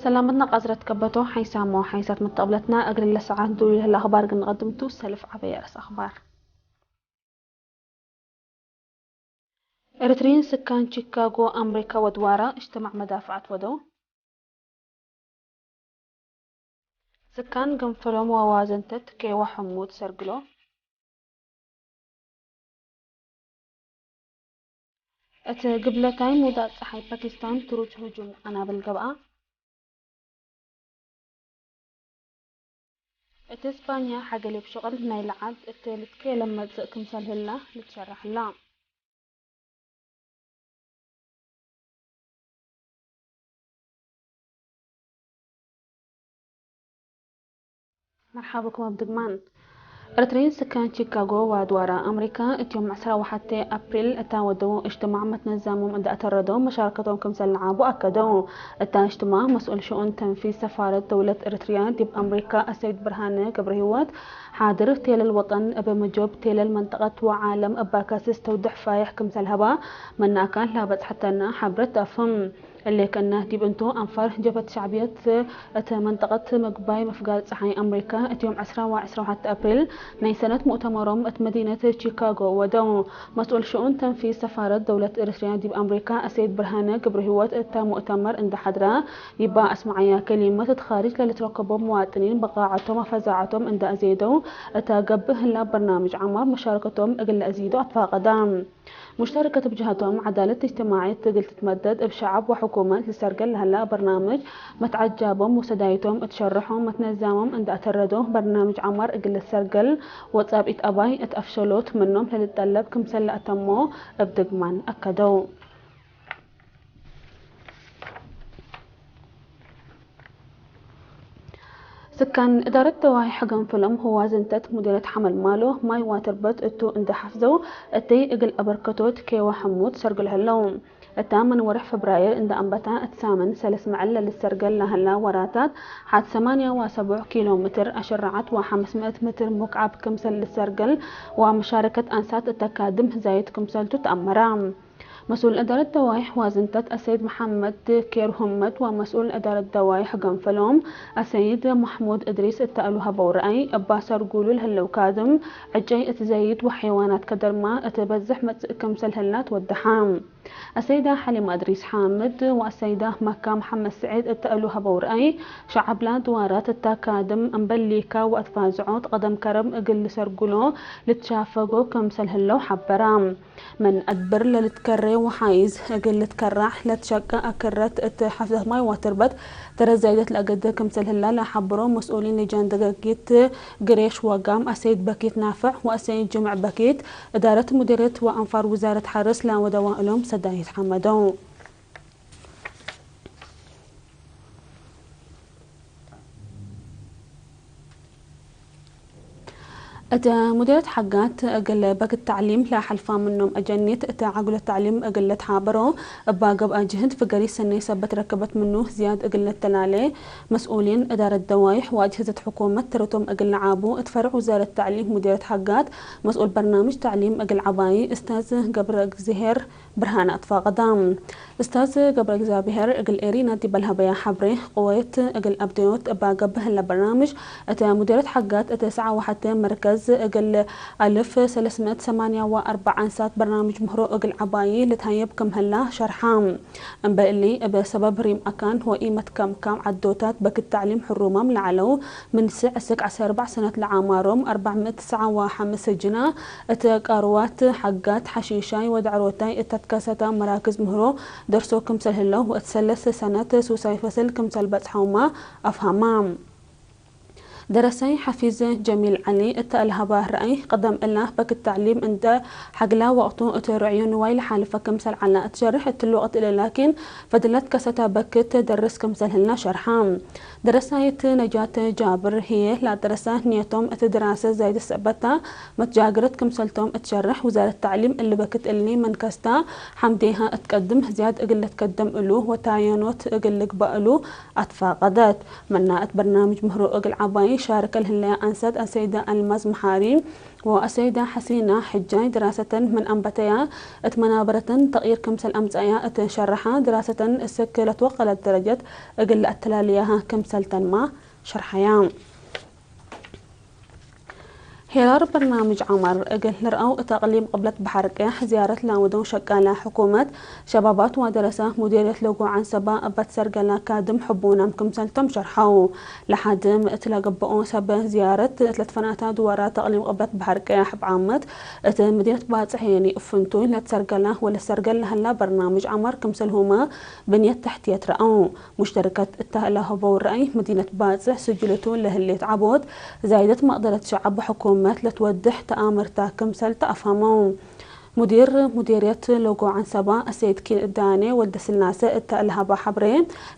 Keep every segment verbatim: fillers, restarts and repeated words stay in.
ሰላምትና ቃዝረት ከበቶ ሓይሳሞ ሓይሳት መተቅብለትና እግል ለሰዓት ዱል ለህለ አኽባር እግል ንቀድምቱ ሰልፍ ዐበየ ርእስ አኽባር። ኤረትርዪን ስካን ቺካጎ አምሪካ ወድዋራ እጅትማዕ መዳፍዐት ወደው። ስካን ገንፈሎም ወዋዘንተት ኬዋ ሕሙድ ሰርግሎ። እት ግብለታይ ሙዳእ ጸሓይ ፓኪስታን ትሩጅ ህጁም ቀናብል ገብአ። እት እስፓኛ ሐገሌብ ሽቅል ናይ ለዓድ እት ልትኬለም መጽእ ክምሰል ህላ ልትሸረሕ ህላ። መርሐብኩም እብ ድግማን። ኤረትርዪን ስካን ቺካጎ ወአድዋራ አምሪካ እት ዮም ዕስራ ወሐቴ አፕሪል እታ ወደው እጅትማዕ መትነዛሞም እንደ አተረደው መሻረከቶም ክምሰል ለዓቡ አከደው። እታ እጅትማዕ መስኡል ሽኡን ተንፊዝ ሰፋረት ደውለት ኤረትርያ ዲብ አምሪካ አሰይድ ብርሃነ ገብረሂወት፣ ሓድር ቴለል ወጠን እብ ምጆብ ቴለል መንጠቀት ወዓለም እብ አካስስ ተውድሕ ፋይሕ ክምሰል ሀባ፣ መናካን ለአበጽሐተና ሐብረት ተአፍህም። እሌ ከእነ ዲብ እንቱ አንፋር ጀብህት ሸዕብየት እት መንጠቀት ምግባይ ምፍጋር ጸሓይ አምሪካ እት ዮም ዕስራ ወዕስራ ወሐቴ አፕሪል ናይ ሰነት ሙእተመሮም እት መዲነት ቺካጎ ወደው። መስኡል ሽኡን ተንፊዝ ሰፋረት ደውለት ኤረትርያ ዲብ አምሪካ አሰይድ ብርሃነ ገብረሂወት እተ ሙእተመር እንደ ሐድረ ይባ አስመዐያ ከሊመት እት ካርጅ ለልትረከቦም መዋጥኒን ብቃዐቶም ወፈዛዐቶም እንደ አዜደው እተ ገብእ ህላ በርናምጅ ዐማር መሻረከቶም እግል ለአዚዶ አትፋቀዳ። ሙሽተረከት ብጅሀቶም ዐዳለት እጅትማዕየት እግል ትትመደድ እብ ሸዐብ ወሕኩመት ልሰርገል ለህላ በርናምጅ መትዐጃቦም ወሰዳይቶም እት ሸርሖም መትነዛሞም እንደ አተረዶ በርናምጅ ዐማር እግል ልትሰርገል ወጻብኢት አባይ እት አፍሸሎት ምኖም ለልጠለብ ክምሰል ለአተሞ እብ ድግማን አከደው። ስካን እዳረት ደዋይሕ ገንፍሎም ህዋዝንተት ሙዲረት ሐመልማሎ ማይ ዋተርበት እቱ እንደ ሐፍዘው እተይ እግል አበርከቶት ኬዋ ሕሙድ ሰርግል ህለው። እታ ምን ወርሕ ፈብራይር እንደ አንበታ እት ሳምን ሰለስ መዕል ለልትሰርገል ለህላ ወራታት ሐድ ሰማንያ ወሰቡዕ ኪሎ ምትር አሽራዓት ወሐምስ ምእት ምትር ሙክዓብ ክምሰል ልትሰርገል ወመሻረከት አንሳት እተ ካድም ህዛይት ክምሰልቱ ተአመራ። መስኡል እዳረት ደዋይሕ ዋዝንተት አሰይድ መሐመድ ኬር ሁመድ ወመስኡል እዳረት ደዋይሕ ገንፈሎም አሰይድ መሕሙድ እድሪስ እተ እሉ ሀበው ረአይ፣ እባ ሰርጉሉ ለህለው ካድም ዕጨይ እት ዘይድ ወሐይዋናት ከደርማ እት በዝሕ መጽእ ክምሰል ህላ ትወደሐ። አሰይዳ ሐሊማ እድሪስ ሓምድ ወአሰይዳ መካ መሐመድ ስዒድ እተ እሉ ሀበው ረአይ፣ ሸዐብላ ድዋራት እታ ካድም እምበል ሊካ ወአትፋዝዖት ቀደም ከረም እግል ልሰርጉሎ ልትሻፈጎ ክምሰል ህለው ሐበራ። ምን አድብር ለልትከሬ ወሓይዝ እግል ልትከራዕ ለትሸቀ አክረት እት ሐፍዘት ማይ ወትርበት ደረት ዛይደት ለአገድር ክምሰል ህላ ለሐብሮ መስኡሊን ልጃን ደገጊት ግሬሽ ወጋም፣ አሰይድ በኪት ናፍዕ ወአሰይድ ጅምዕ በኪት፣ እዳረት ሙዲርየት ወአንፋር ውዛረት ሐርስ ለወደዋ እሎም ሰዳይት ሐመደው። እት ሙዲርየት ሐጋት እግል በክት ተዕሊም ለሐልፋ ምኖም አጀኒት እት ዐግሎት ተዕሊም እግል ለትሓበሮ እባ ገብአ ጅህድ ፍገሪት ሰኔ ሰበት ረከበት ምኑ ዝያድ እግል ለተላሌ መስኡሊን እዳረት ደዋይሕ ወአጅህዘት ሕኩመት ተረቶም እግል ለዓቡ እት ፈርዕ ውዛረት ተዕሊም ሙዲርየት ሐጋት መስኡል በርናምጅ ተዕሊም እግል ዐባዪ እስታዝ ገብረእግዚኣብሄር ብርሃነ አትፋቀዳ። እስታዝ ገብረእግዚኣብሄር እግል ኤሪና ዲብ ለሀበያ ሐብሬ፣ ቅወየት እግል አብደዮት እባ ገብእ ህለ በርናምጅ፣ እተ ሙዲርየት ሐጋት እተ ሰዓ ወሐቴ መርከዝ እግል አልፍ ሰለስ ምእት ሰማንያ ወአርበዕ አንሳት በርናምጅ ምህሮ እግል ዐባዪ ልትሀየብ ክም ህላ ሸርሐ። እምበል እሊ፣ እብ ሰበብ ሪም አካን ወኢመትከምካም ዐዶታት በክት ተዕሊም ሕሩማም ለዐለው፣ ምን ስዕ እስክ ዐስር አርበዕ ሰነት ለዓማሮም አርበዕ ምእት ትስዓ ወሐምስ ህጅና፣ እት ቃርዋት ሐጋት ሐሺሻይ ወደዕሮታይ እት አትከሰተ መራክዝ ምህሮ ደርሶ ክምሰል ህለው ወእት ሰለስ ሰነት ሱሳይ ፈስል ክምሰል በጽሐውማ አፍሀማ። ደረሳይ ሐፊዝ ጀሚል ዐሊ እተ ለሀባ ረአይ፣ ቀደም እላ በክት ተዕሊም እንደ ሐግላ ወቅቱ እት ርዕዩ ንዋይ ለሓልፈ ክምሰል ዐላ እት ሸርሕ፣ እትሊ ወቅት እለ ላኪን ፈድለት ከሰተ በክት ደርስ ክምሰል ህላ ሸርሐ። ደረሳይት ነጃት ጃብር ህዬ፣ ለአደረሰ ንየቶም እት ድራሰ ዛይድ ሰበታ መትጃግረት ክምሰልቶም እት ሸርሕ፣ ውዛረት ተዕሊም እሊ በክት እሊ መንከስታ ሐምዴሃ እት ቀድም ዝያድ እግል ልትከደም እሉ ወታየኖት እግል ልግበእ እሉ አትፋቀደት። መናእት በርናምጅ ምህሮ እግል ዐባዪ ሻርከ ለህለያ አንሰት አሰይደ አልማዝ መሓሪ ወአሰይደ ሐሲና ሕጃይ ድራሰተን ምን አንበተያ እት መናበረተን ተቅይር ክምሰል አምጸአያ እት ሸረሐ፣ ድራሰተን እስክ ለትወቀለት ደረጀት እግል ለአተላልያሃ ክምሰል ተንማ ሸርሐያ። ሄራር በርናምጅ ዐመር እግል ልርአው እት አቅሊም ቅብለት በሐር ቀያሕ ዝያረት ላወደው ሸቃላ ሕኩመት፣ ሸባባት ወደረሰ ሙዲርየት ለጎ ዐንሰባ እበ ትሰርገላ ካድም ሕቡናም ክምሰልቶም ሸርሐው። ለሓድም እት ለገብኦ ሰብ ዝያረት እት ለትፈናታ ድዋራት አቅሊም ቅብለት በሐር ቀያሕ እብ ዓመት እት መዲነት ባጽሕ የኒ እፍንቱይ ለትሰርገላ ወለሰርገል ለሀላ በርናምጅ ዐመር ክምሰልሁመ ብንየት ተሕትየት ረአው። ሙሽተርከት እተ ለሀበው ረአይ፣ መዲነት ባጽሕ ስጅልቱ ለህሌት ዐቦት ዛይደት መቅደረት ሸዐብ ሕኩመት ለትወድሕ ተአምርታ ክምሰል ተአፍሀመው። ሙዲር ሙዲርየት ለጎ ዐንሰባ አሰይድ ኪዳኔ ወልደስላሴ እተ ለሀባ ሐብሬ፣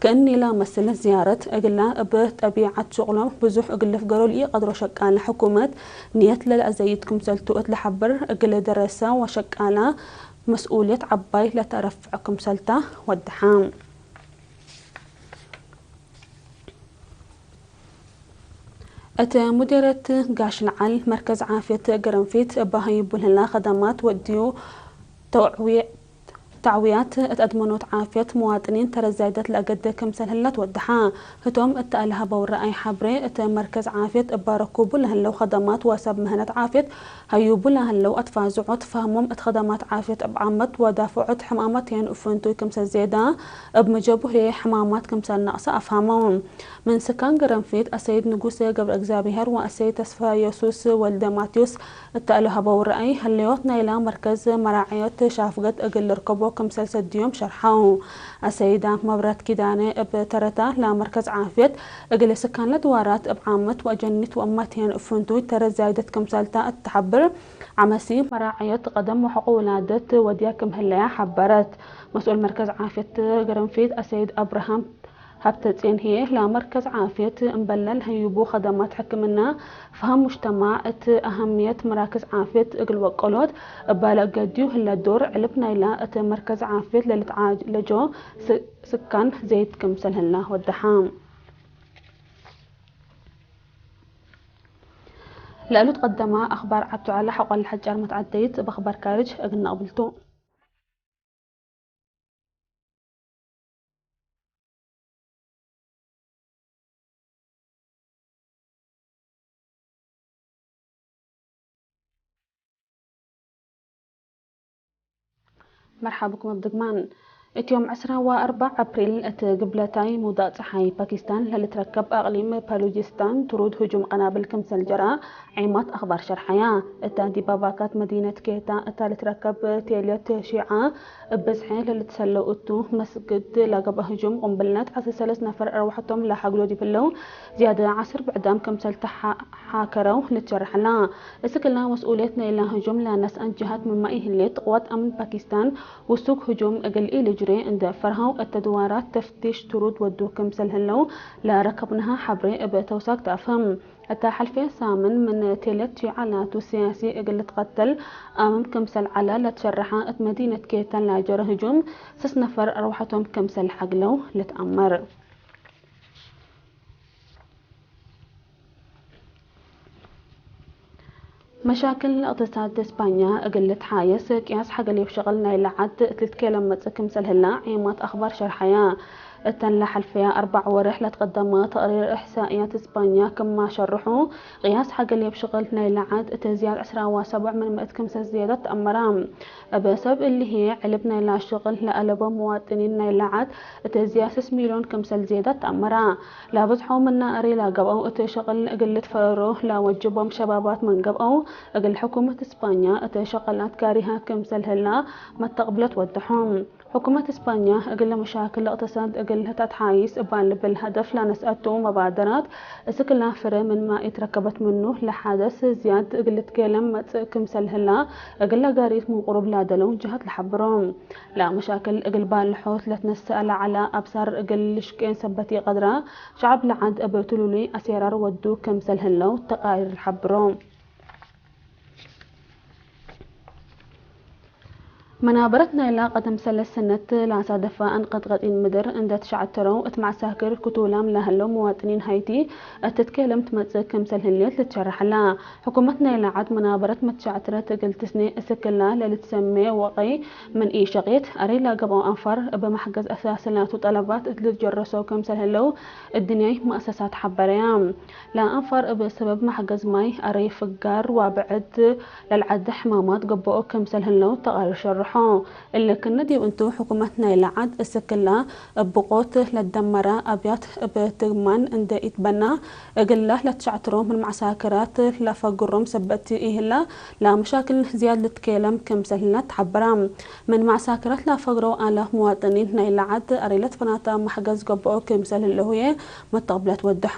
ከእኒ ለመስል ዝያረት እግላ እብ ጠቢዐት ሹቅሎም ብዙሕ እግል ልፍገሮ ለኢቀድሮ ሸቃለ ሕኩመት ንየት ለለአዘይድ ክምሰልቱ እት ለሐብር፣ እግል ደረሰ ወሸቃለ መስኡልየት ዐባይ ለተረፍዕ ክምሰልታ ወደሐ። እት ሙዲርየት ጋሽ ለዓል መርከዝ ዓፍየት ገረንፊት እበ ሀዩቡ ለህላ ከደማት ወድዩ ተዕዊ-፣ ተዕውያት እት አድመኖት ዓፍየት መዋጥኒን ተረት ዛይደት ለአገደ ክምሰል ህላ ትወደሐ። ህቶም እተ ለሀበው ረአይ ሐብሬ፣ እት መርከዝ ዓፍየት እበ ረኩቡ ለህለው ከደማት ወሰብ ምህነት ዓፍየት ሀዩቡ ለህለው አትፋዝዖት ፈህሞም እት ከደማት ዓፍየት እብ ዓመት ወዳፍዖት ሕማመት የን እፍንቱይ ክምሰል ዜዳ እብ መጀቡ ህዬ ሕማማት ክምሰል ነቅሰ አፍሀመው። ምን ስካን ገረንፊት አሰይድ ንጉሴ ገብረእግዚኣብሄር ወአሰይድ ተስፋየሱስ ወልደማቴዎስ እተ ለሀበው ረአይ፣ ህለዮት ናይላ መርከዝ መራዐዮት ሻፍገት እግል ልርከቦ ክምሰል ሰድዮም ሸርሐው። አሰይዳ መብረት ኪዳነ እብ ተረታ፣ ለመርከዝ ዓፍየት እግል ስካን ለድዋራት እብ ዓመት ወአጀኒት ወእማት የን እፍንቱይ ተረት ዛይደት ክምሰልታ እት ተሐብር፣ ዐመሲ መራዐዮት ቀደም ወሕቁ ውላደት ወድያ ክም ህለያ ሐበረት። መስኡል መርከዝ ዓፍየት ገረንፊት አሰይድ አብርሃም ሀብተጼን ህዬ፣ ለመርከዝ ዓፍየት እምበል ለህዩቡ ከደማት ሕክምና፣ ፈሀም ሙጅተማዕ እት አሀምየት መራክዝ ዓፍየት እግል ወቀሎት እበ ለእገድዩ ህለ ዶር ዕልብ ናይላ እት መርከዝ ዓፍየት ለልትዓለጆ ስ-፣ ስካን ዘይድ ክምሰል ህላ ወደሐ። ለእሉ ትቀደመ አክባር ዐብዱ ዐለ ሐቆለ ሐጫር መትዐደይት እብ አክባር ካርጅ እግል ነቅብል ቱ። መርሐብኩም እብ ድግማን። እት ዮም ዕስራ ወአርበዕ አፕሪል እት ግብለታይ ሙዳእ ጸሓይ ፓኪስታን ለልትረከብ አቅሊም በሉጅስታን ትሩድ ህጁም ቀናብል ክምሰል ጀርአ ዔማት አክባር ሸርሐያ። እተ ዲብ አባካት መዲነት ኬታ እተ ልትረከብ ቴልየት ሺዓ እብ ብዝሐ ለልትሰለው እቱ፣ መስግድ ለገብአ ህጁም ቁምብልነት ዐስር ሰለስ ነፈር አርወሐቶም ለሐግሎ ዲብ ህለው፣ ዝያድ ዐስር ብዕዳም ክምሰል ተሓ-፣ ሓከረው ልትሸረሐላ። እስክላ መስኡልየት ናይላ ህጁም ለነስአን ጅሃት ምንመ ኢህሌት፣ ቅዋት አምን ፓኪስታን ውሱግ ህጁም እግል ኢልጅሬ እንዴ ፈርሀው፣ እተ ድዋራት ተፍቲሽ ትሩድ ወዱ ክምሰል ህለው ለረከብነሃ ሐብሬ እብ ተውሳክ ተአፍህም። እተ ሐልፌ ሳምን ምን ቴልየት ሺዓ ላቱ ስያሲ እግል ልትቀተል አምም ክምሰል ዐለ ለትሸረሐ፣ እት መዲነት ኬተን ለጀረ ህጁም ስስ ነፈር አርወሐቶም ክምሰል ሐግለው ልትአመር። መሻክል እቅትሳድ እስፓኛ እግል ልትሓየስ፣ ቅያስ ሐገሌብ ሸቅል ናይለ ዐድ እት ልትኬለም መጽእ ክምሰል ህላ ዔማት አክባር ሸርሐያ። እተን ለሐልፈያ አርበዕ ወሬሕ ለትቀደመ ተቅሪር እሕሳእያት እስፓኛ ክማ ሸርሑ፣ ቅያስ ሐገሌብ ሸቅል ናይለ ዐድ እተ ዝያድ ዕስራ ወሰቡዕ ምን ምእት ክምሰል ዝያደት ተአመረ። እብ ሰብ እሊ ህዬ፣ ዕልብ ናይላ ሸቅል ለአለቦ መዋጥኒን ናይላ ዐድ እተ ዝያድ ስስ ሚልዮን ክምሰል ዝያደት ተአመረ። ለብዝሖ ምነ እሬ ለገብአው እት ሸቅል እግል ልትፈረሮ ለወጅቦም ሸባባት ምን ገብአው፣ እግል ሕኩመት እስፓኛ እት ሸቅላት ካሪሀ ክምሰል ህላ መተቅብለት ወደሖም። ሕኩመት እስፓኛ እግል መሻክል እቅትሳድ እግል ተትሓይስ እባል ልብል ሀደፍ ለነስአቱ መባደራት፣ እስክላ ፍሬ ምንመ ኢትረከበት ምኑ ለሐደስ ዝያድ እግል ልትኬለም መጽእ ክምሰል ህላ፣ እግለ ጋሪት ምን ቅሩብ ላደለው ጀሀት ለሐብሮ። ለመሻክል እግል ባልሖት ለትነሰአ ለዐለ አብሳር እግል ልሽቄን ሰበት ኢቀድራ፣ ሸዐብ ለዐድ እብ ትሉሉይ አሴራር ወዱ ክምሰል ህለው ተቃሪር ሐብሮ። መናበረት ናይላ ቀደም ሰለስ ሰነት ለአሳደፈ አንቀጥቀጢን ምድር እንደ ትሸዐተረው እት መዐሳክር ክቱላም ለህለው መዋጥኒን ሀይቲ እት ትትኬለም ትመጽእ ክምሰል ህሌት ልትሸረሕ ዐላ። ሕኩመት ናይላ ዐድ መናበረት መትሸዐትረት እግል ትስኔ እስክላ ለልትሰሜ ወቀይ ምን ኢሸቄት አሬ ለገብአው አንፋር እብ መሕገዝ አሳስላቱ ጠለባት እት ልትጀረሰው ክምሰል ህለው እድንያይ መአሰሳት ሐበረያ። ለአንፋር እብ ሰበብ መሕገዝ ማይ አሬ ፍጋር ወብዕድ ለልዐደ ሕማማት ገብኦ ክምሰል ህለው ተቃሪር ሸርሖ። እሊ ክእነ ዲብ እንቱ፣ ሕኩመት ናይለ ዐድ እስክላ እብ ብቆት ለደመረ አብያት እብ ትግማን እንዴ ኢትበና፣ እግለ ለትሸዕትሮ ምን መዐሳክራት ለፈግሮም ሰበት ኢህላ፣ ለመሻክል ዝያድ ልትኬለም ክምሰል ህለ ተሐበረ። ምን መዐሳክራት ለፈግረው አላፍ መዋጥኒን ናይለ ዐድ አሬ ለትፈናተ መሕገዝ ገብኦ ክምሰል ህለ ህዬ መተቅብለት ወደሖ።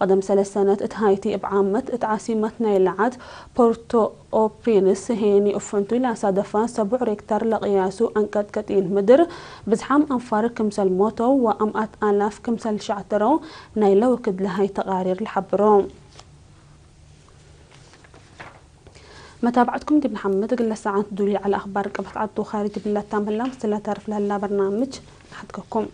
ቀደም ሰለስ ሰነት እት ሀይቲ እብ ዓመት እት ዓሲመት ናይለ ዐድ ፖርቶ ኦፕሪንስ ሄኒ እፍንቱይ ለአሳደፈ ሰቡዕ ሬክተር ለቅያሱ አንቀጥቅጢን ምድር ብዝሓም አንፋር ክምሰል ሞተው ወአምአት አላፍ ክምሰል ሸዕተረው ናይለ ወክድ ለሀይ ተቃሪር ለሐብሮ። መታብዐትኩም ዲብ ነሐምድ እግለ ሰዓት ዱሊ ዐለ አክባር ቅበት ዐዱ ካሪ ዲብ ለታምህላ ምስለ ተርፍ ለህላ በርናምጅ ነሐድገኩም።